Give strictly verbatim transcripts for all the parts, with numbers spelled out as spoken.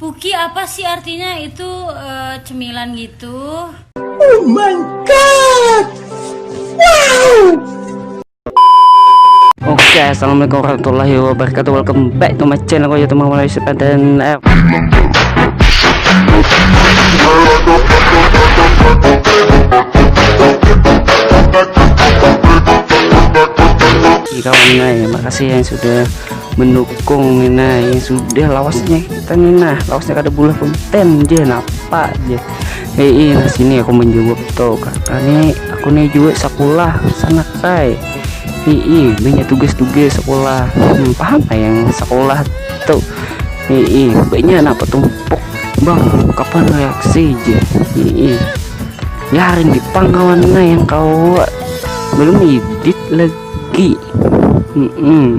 Puki apa sih artinya itu, eh, cemilan gitu? Oh my god! Wow! Oke, assalamualaikum warahmatullahi wabarakatuh. Welcome back to my channel. Kau teman mulai sepadan. Kawan, nah, ya, makasih yang sudah mendukung nih, nah, yang sudah lawasnya kita nih, nah, lawasnya kada bulah konten je, napa je. Hei, nah, sini aku menjawab tuh, kakak nih, aku nih juga sekolah sana kai. Hei, banyak tugas-tugas sekolah. Hmm, paham lah yang sekolah tuh. Hei, banyak napa tumpuk, bang, kapan reaksi je. Hei, ya, hari di pangkawan lah yang kau belum edit lagi. Hmm, hmm.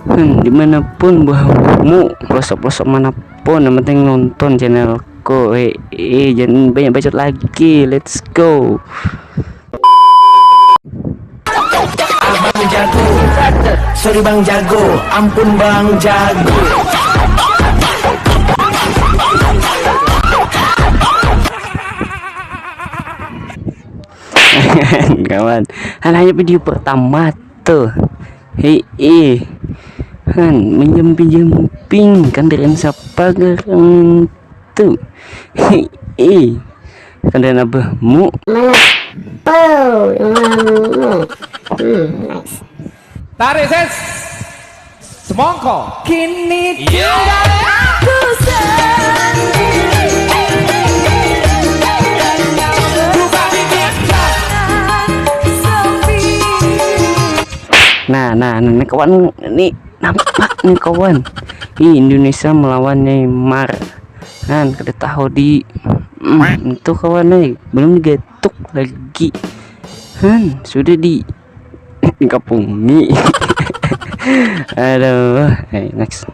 Hmm, dimanapun buahmu, pelosok-pelosok manapun, yang penting nonton channelku. Eh, eh, jangan banyak bacot lagi. Let's go. Abang jago, sorry bang jago, ampun bang jago. Kawan, hanya video pertama tuh. Hei, eh. Han, menyamping-jamping kandiran siapa garang itu? Hei, eh. Kandiran abahmu. Mana? Oh, hmm, hmm, nice. Tarik ses. Semongko. Kini tinggal aku sendiri. Nah, nah, nah, ini kawan, ini nampak nih kawan. Ih, Indonesia melawan Neymar. Kan kada tahu di, mm, itu kawan, eh, belum digatuk lagi. Han, sudah di kapungi. Aduh, eh, next.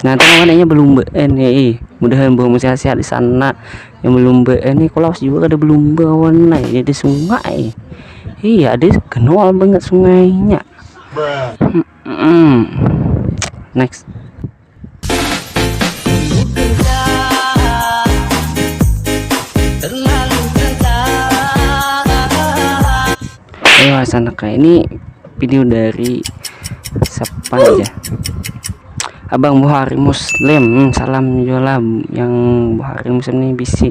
Nah, itu kawan, inya belumbaan ya, eh. Mudahan buahmu sehat-sehat di sana. Yang belumbaan nih, kulawas juga kada belumba kawan, nah, ini ada sungai. Iya, ada kenal banget sungainya. Hmm, hmm. Next. Ayo, sana kayak ini video dari siapa aja? Abang Buhari Muslim. Hmm, salam juga lah yang Buhari Muslim nih, bisi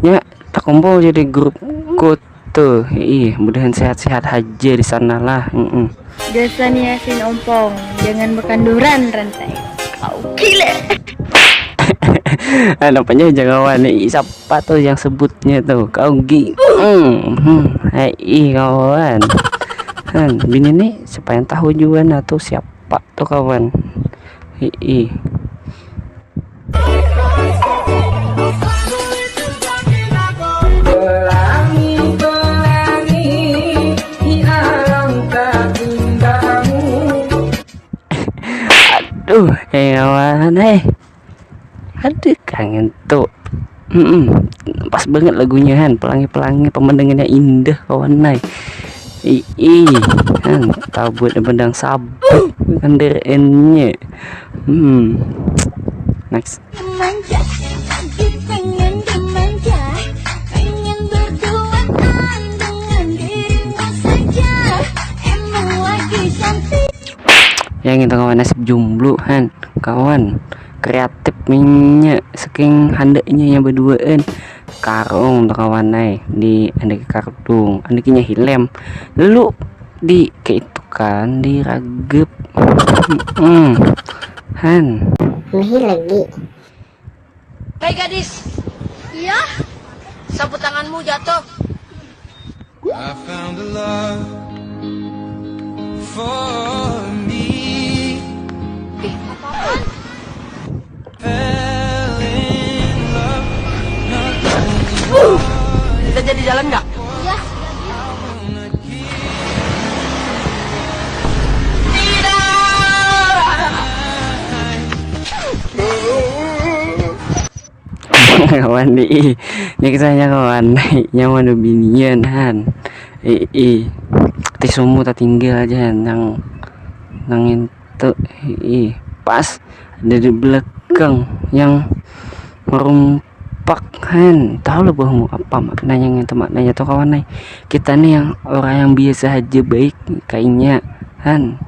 nya takumpul jadi grup ku tuh. Ih, mudahan sehat-sehat aja di sana lah. Mm-mm. Gasan Yasin Ompong, jangan bekanduran rantai. Kau gila. Nampaknya jangan nih, siapa tuh yang sebutnya tuh? Kau gi. Hmm, hmm. Hai, ih, kawan. Han, bini nih supaya tahu juga nah tuh siapa tuh kawan. Ih, ih. Aduh, eh, kawan, eh. Aduh, kangen tuh. Mm-mm. Pas banget lagunya, Han. Pelangi-pelangi, pemandangannya indah, kawan, nai. Ih, ih, Han. Tabuat bendang sabuk, kendaraannya. Hmm. Next. Dimanja, pengen dimanja, pengen berduaan dengan dirimu saja. Emang lagi cantik. Yang itu kawan, nasib jomblo, Han. Kawan, kreatif minyak, saking handaknya yang berduaan. Karung tuh kawan, nai, di andaki kardung, andakinya hilem. Lalu di kayak itu kan, di ragep. Hmm. Han. Masih lagi. Hei gadis. Iya. Sapu tanganmu jatuh. I found a love for me. Ih, apaan? Fell in love. Kita jadi jalan nggak? Iya. Kawan di, ini kisahnya kawan, nyaman binian, Han. Ih, ih. tisumu tatinggal aja nang nang itu. Ih, pas ada di belakang yang merumpak kan. Tahu lah bahwa apa maknanya itu, maknanya tuh kawan ai. Kita nih yang orang yang biasa aja baik kayaknya kan.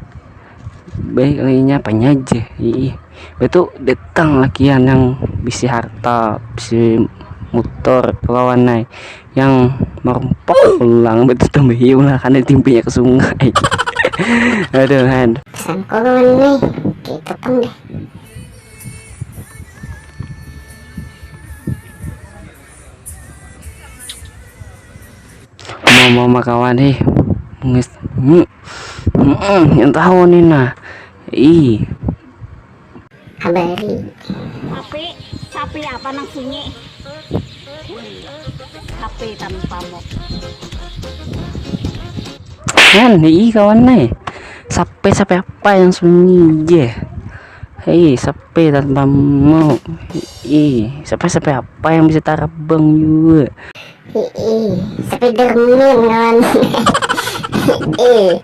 Baik kayaknya apanya aja. Ih, betul datang lagi yang bisi harta, bisi motor kawan ai. Yang merompak pulang betul tambah hiu lah karena timpinya ke sungai. Aduh han. Pesanku kawan nih, gitu pang deh. Mau mau makawan nih. Ngis hmm. Hmm, yang tahu nih nah. Ih. Habari. Tapi sapi apa nang sunyi? Sapi tanpa muk. Kan ih kawan nih. Sapi sapi apa yang sunyi je? Hei, sapi tanpa muk. Ih, sapi sapi apa yang bisa tarabang juga? Ih, Spiderman kawan. Ih.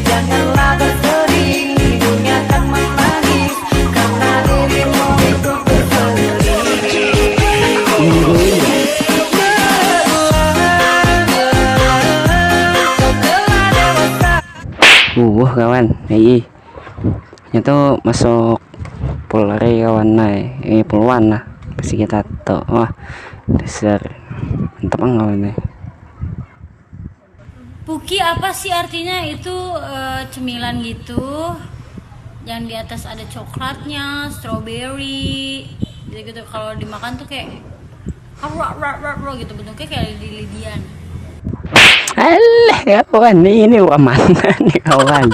Janganlah bersedih, ibunya akan menangis karena dirimu itu bersedih. Bubuh kawan, ih. Nya tuh masuk pulri kawan ai. Eh, puluhan lah. Pasti kita tuh. Wah, dasar. Mantap ang kawan ai. Puki apa sih artinya? Itu eh, cemilan gitu yang di atas ada coklatnya, strawberry, gitu-gitu. Kalau dimakan tuh kayak rak rak rak rak gitu, bentuknya kayak lidi-lidian. Alah kawan, ini orang mana nih kawan?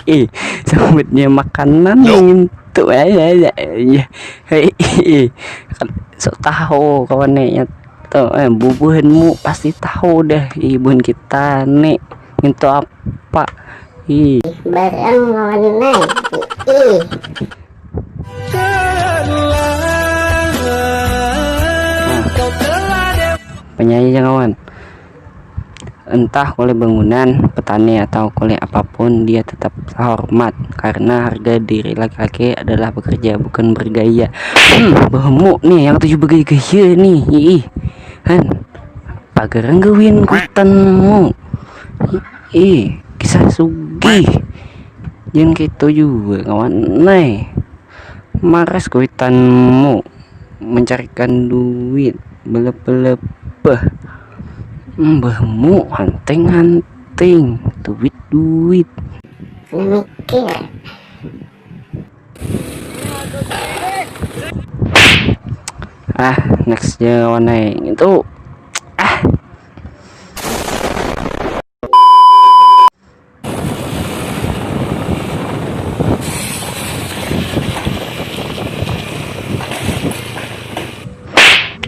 Ih, sebutnya makanan yang itu aja ya. Hei, sok tahu kawan nih. Tuh, eh, bubuhanmu pasti tahu dah, ih, buhan kita nih ngintu apa. Ih. Barang lawan nai. Ih. Penyanyi jangan kawan. Entah oleh bangunan, petani atau oleh apapun, dia tetap terhormat karena harga diri laki-laki adalah bekerja bukan bergaya. Hmm, bahmu nih yang tujuh bergaya-gaya nih. Ih. Han. Pagarang gawin kuitanmu. Ih, kisah sugih. Jangan gitu juga kawan nai. Maras kuitanmu mencarikan duit belebelebeh. Mbahmu hanting-hanting duit-duit. Mikir. Ah, next ya kawan ai. Itu ah.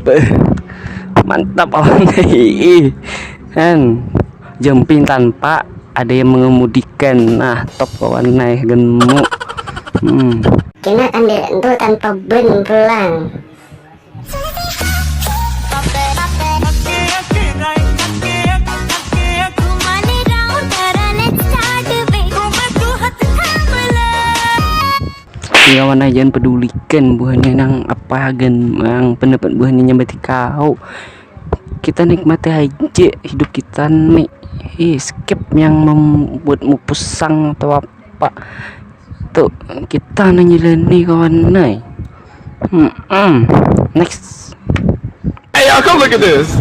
Beuh, mantap awan ai. Kan jumping tanpa ada yang mengemudikan. Nah, top kawan ai, genmu. Hmm. Kena kandiran tu tanpa ban pulang. Kawan ai, jangan pedulikan buhannya nang apa hagan, nang pendapat buhannya nyambati kau. Kita nikmati haja hidup kita ni. Ih, skip yang membuatmu pusang atau apa. Tuh, kita nang jalani kawan ai. Hmm, hmm. Next. Hey y'all, come look at this.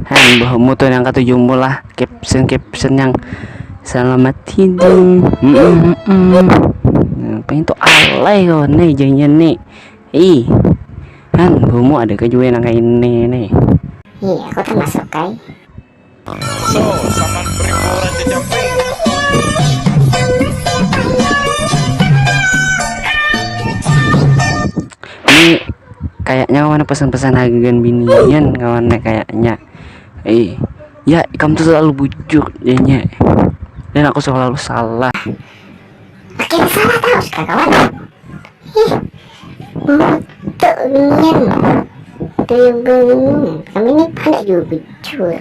Han, bahmu tuh yang katuju mulah caption caption yang selamat tidur. Mm -mm, mm -mm. Nah, pengen tuh alay kawan nih jadinya nih. Ih, Han, bahmu ada ke juga yang kayak ini nih. Iya, aku termasuk kai. So, saman beribu raja jumping. Ini kayaknya kawan pesan-pesan hagan binian kawan kayaknya. Eh, ya kamu tuh selalu bujur jadinya. Dan aku selalu salah. Makin salah terus kawan. Ih, mutu nian. Tuyul, kami ni pandai jua bujur.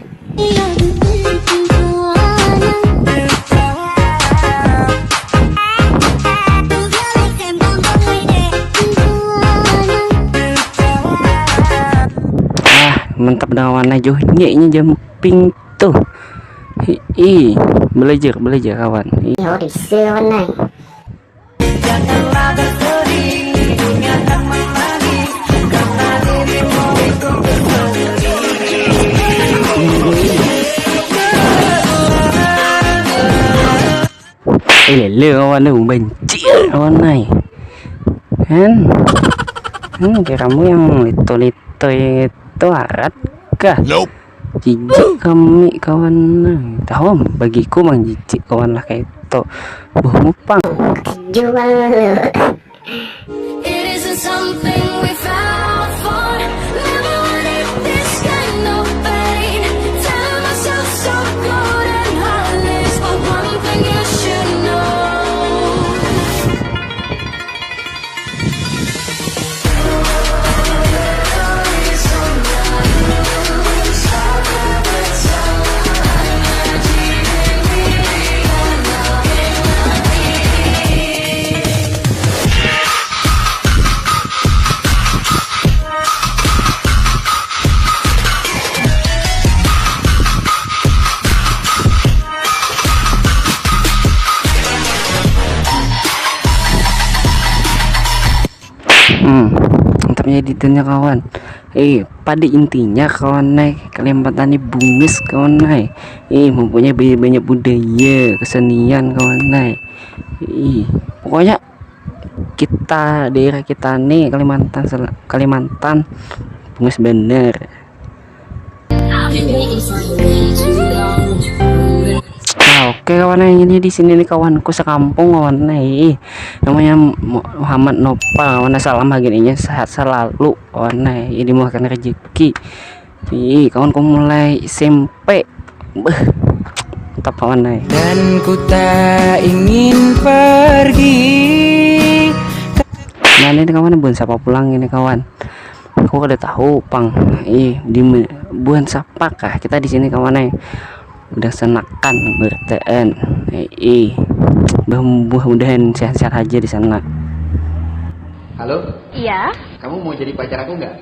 Ah, mantap dah kawan, nah, juhnya ini jumping tuh. Hi, belajar, belajar kawan. Hi. Ya udah, kawan, nah. Eh, lele kawan tu, banjir kawan ai. Kan? Hmm, kiramu yang lito-lito itu arat kah? Jijik kami kawan ai. Tahu am, bagiku mang jijik kawan lah kayak itu. Buh mupang. Jual lu. It isn't something we fell for. Never wanted this kind of pain. Telling myself so good and heartless, but one thing you should know. Hmm, tapi ya ditanya kawan. Eh, pada intinya kawan ai, Kalimantan ini bungas kawan ai. Eh, mempunyai banyak, banyak budaya, kesenian kawan ai. Eh, pokoknya kita, daerah kita nih, Kalimantan Sel-, Kalimantan bungas bener. Nah, oke kawan ai, ini di sini nih kawanku sekampung kawan ai. Ih, namanya Mu-, Muhammad Nopal kawan ai, salam baginya sehat selalu kawan ai. Ih, dimurahkan rezeki. Ih, kawanku mulai S M P. Beuh, mantap kawan ai. Dan ku tak ingin pergi. Nah, ini kawan, buhan siapa pulang ini kawan? Aku kada tahu pang. Ih, di me-, buhan siapa kah? Kita di sini kawan ai. Udah sanakan berteen. Ih, bah, mudahan sehat-sehat aja di sana. Halo? Iya? Kamu mau jadi pacar aku nggak?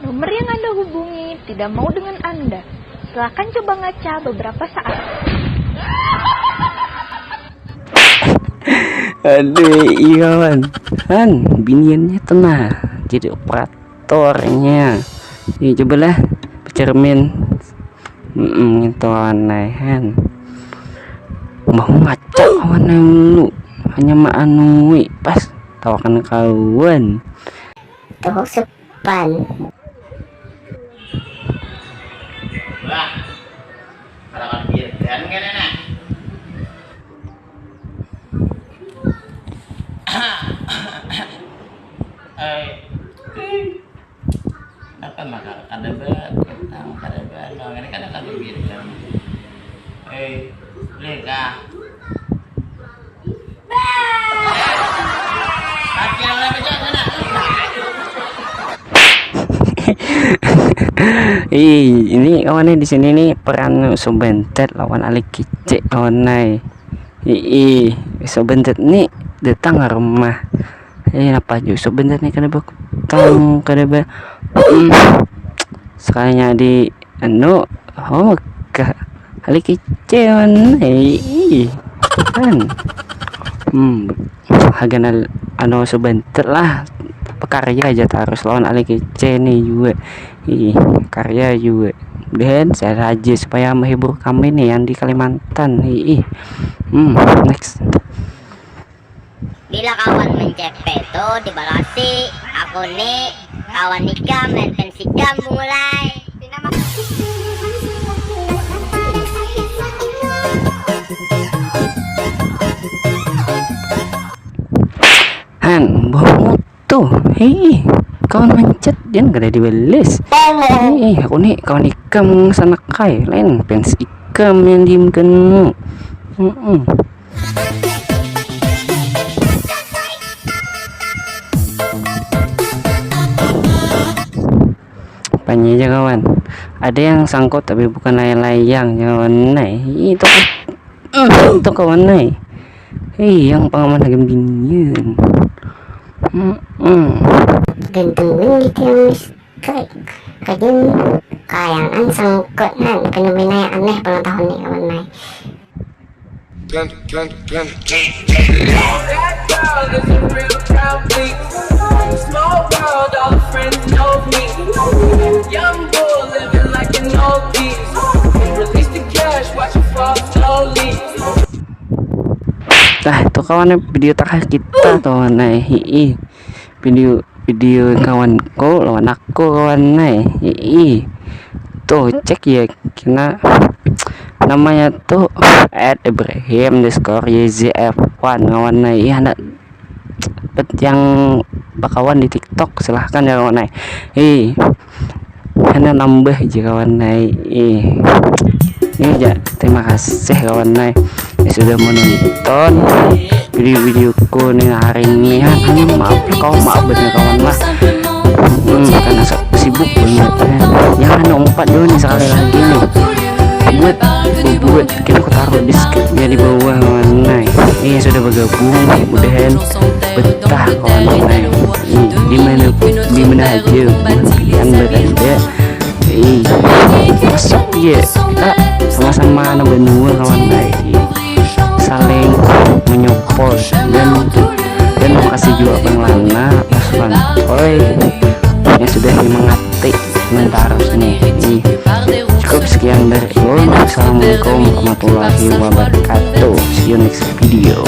Nomor yang Anda hubungi tidak mau dengan Anda. Silakan coba ngaca beberapa saat. Aduh, iya kawan. Kan biniannya tenah jadi operatornya. Ya cobalah bercermin. Mm, itu aneh kan. Mau ngaca kawan ai lu. Hanya maanui pas tawakan kawan. Tuh sepan. Wah, kalau kan enak. Eh, apa maka kada ba, kada ba, no, ini kada kada biar. Eh, leka. Ih, ini kawannya di sini nih peran Subentet lawan Ali Kicik kawan ai. Ih, Subentet nih datang ke rumah. Eh, apa aja Subentet nih kada bakutang, kada ba, mm, sekalinya di anu, oh, ke Ali Kicik kawan ai. Kan. Hmm, hagan al-, anu Subentet lah, bekarya aja terus lawan Ali Kicik nih juga. Ih, karya juga. Dan saya aja supaya menghibur kami nih yang di Kalimantan. Ih. Hmm, next. Bila kawan mencepe tu dibalasi, aku ni kawan ikam lain fans ikam mulai. Han, bohong tuh. Hei, kawan mencet dan kada dibalas. Hei, aku ni kawan ikam sanak ai, lain fans ikam yang diimkanmu. Mm-mm. Apanya aja kawan. Ada yang sangkut tapi bukan layang-layang kawan nai. Itu itu kawan nai. Hei, yang pengaman lagi binian. Hmm. Ganteng banget ya mas. Kayak kajian kayangan sangkut nah fenomena yang aneh ulang tahun nih kawan nai. Nah, itu kawan video terakhir kita tuh nai. Hiih. Video video kawanku lawan aku kawan nai. Hiih. Tuh cek ya kena namanya tuh at Ibrahim underscore Y Z F one kawan nai. Iya, anak bet yang bakawan di TikTok, silahkan ya kawan nai. Hiih. Hanya nambah aja kawan nai. Ih. Ini aja. Terima kasih kawan nai yang sudah menonton video-videoku nih hari ini ya. Hanya maaf kau maaf bener kawan lah. Hmm, karena sa- sibuk banget ya. Jangan lupa dulu nih sekali lagi nih. Buat buat kita aku taruh di skripnya di bawah kawan nai. Ini yang sudah bergabung mudahan betah kawan nai. Di mana di mana aja kalian berada. Ih, masuk ya kita sama-sama anak benua kawan nai. Saling menyupport dan dan makasih juga Bang Lana masukan oi yang sudah mengerti sementara nih. Ih, cukup sekian dari ulun. Assalamualaikum warahmatullahi wabarakatuh. See you next video.